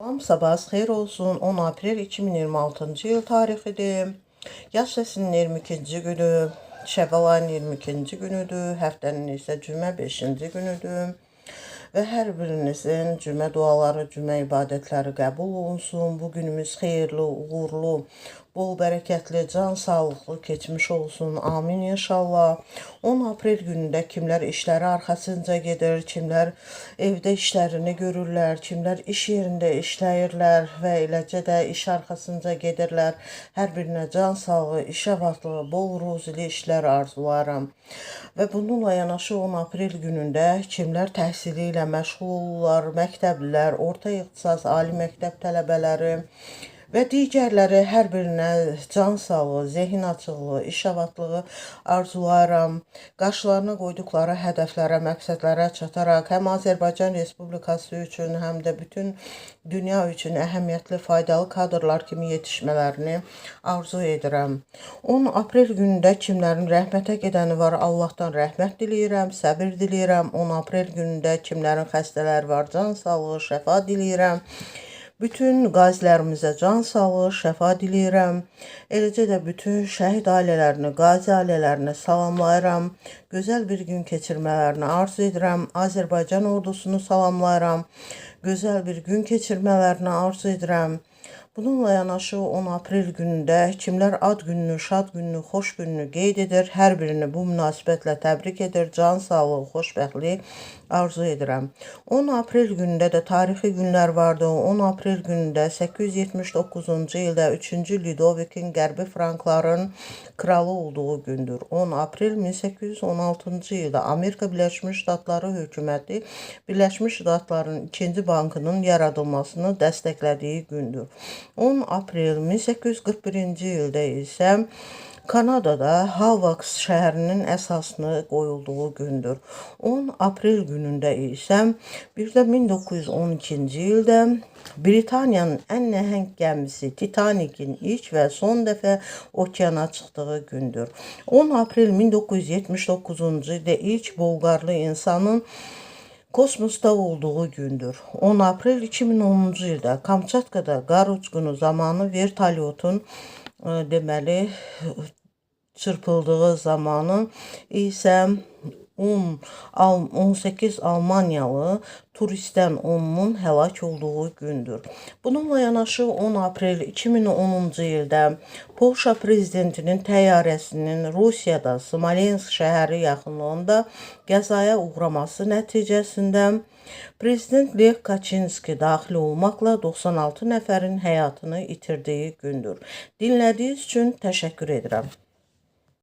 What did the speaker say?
Salam, sabahınız xeyir olsun. 10 aprel 2026-cı il tarixidir. Yaz fəslinin 22-ci günü, Şəvval ayının 22-ci günüdür. Həftənin isə cümə 5-ci günüdür. Və hər birinizin cümə duaları, cümə ibadətləri qəbul olunsun. Bu günümüz xeyirli, uğurlu, bol bərəkətli, can sağlıqlı keçmiş olsun. Amin inşallah. 10 aprel günündə kimlər işləri arxasınca gedir, kimlər evdə işlərini görürlər, kimlər iş yerində işləyirlər və eləcə də iş arxasınca gedirlər. Hər birinə can sağlığı, işə vaxtlı, bol ruzili işlər arzulayıram. Və bununla yanaşı 10 aprel günündə kimlər təhsili ilə məşğul olurlar, məktəblilər, orta ixtisas, ali məktəb tələbələri və digərləri hər birinə can sağlığı, zehin açıqlığı, iş avatlığı arzulayıram. Qarşılarına qoyduqları hədəflərə, məqsədlərə çataraq həm Azərbaycan Respublikası üçün, həm də bütün dünya üçün əhəmiyyətli, faydalı kadrlar kimi yetişmələrini arzu edirəm. 10 aprel günündə kimlərin rəhmətə gedəni var, Allahdan rəhmət diləyirəm, səbir diləyirəm. 10 aprel günündə kimlərin xəstələri var, can sağlığı, şəfa diləyirəm. Bütün qazilərimizə can sağlığı, şəfa diləyirəm. Eləcə də bütün şəhid ailələrini, qazi ailələrini salamlayıram. Gözəl bir gün keçirmələrini arzu edirəm. Azərbaycan ordusunu salamlayıram. Gözəl bir gün keçirmələrini arzu edirəm. Bununla yanaşı 10 aprel günündə kimlər ad gününü, şad gününü, xoş gününü qeyd edir, hər birini bu münasibətlə təbrik edir, can sağlığı, xoşbəxtlik arzu edirəm. 10 aprel günündə də tarixi günlər vardı. 10 aprel günündə 879-cu ildə 3-cü Ludovikin Qərbi Frankların kralı olduğu gündür. 10 aprel 1816-cı ildə Amerika Birləşmiş Ştatları hökuməti Birləşmiş Ştatların 2-ci bankının yaradılmasını dəstəklədiyi gündür. 10 aprel 1841-ci ildə isə Kanadada Halifax şəhərinin əsasını qoyulduğu gündür. 10 aprel günündə isə bir də 1912-ci ildə Britaniyanın ən nəhəng gəmisi Titanicin ilk və son dəfə okeana çıxdığı gündür. 10 aprel 1979-cu ildə ilk Bolqarlı insanın kosmosda olduğu gündür. 10 aprel 2010-cu ildə Kamçatkada qar uçqunu zamanı vertolyotun deməli çırpıldığı zamanı isə 10 18 Almaniyalı turistdən 10-unun həlak olduğu gündür. Bununla yanaşı 10 aprel 2010-cu ildə Polşa prezidentinin təyyarəsinin Rusiyada Smolensk şəhəri yaxınlığında qəzaya uğraması nəticəsində Prezident Lech Kaçinski daxil olmaqla 96 nəfərin həyatını itirdiyi gündür. Dinlədiyiniz üçün təşəkkür edirəm.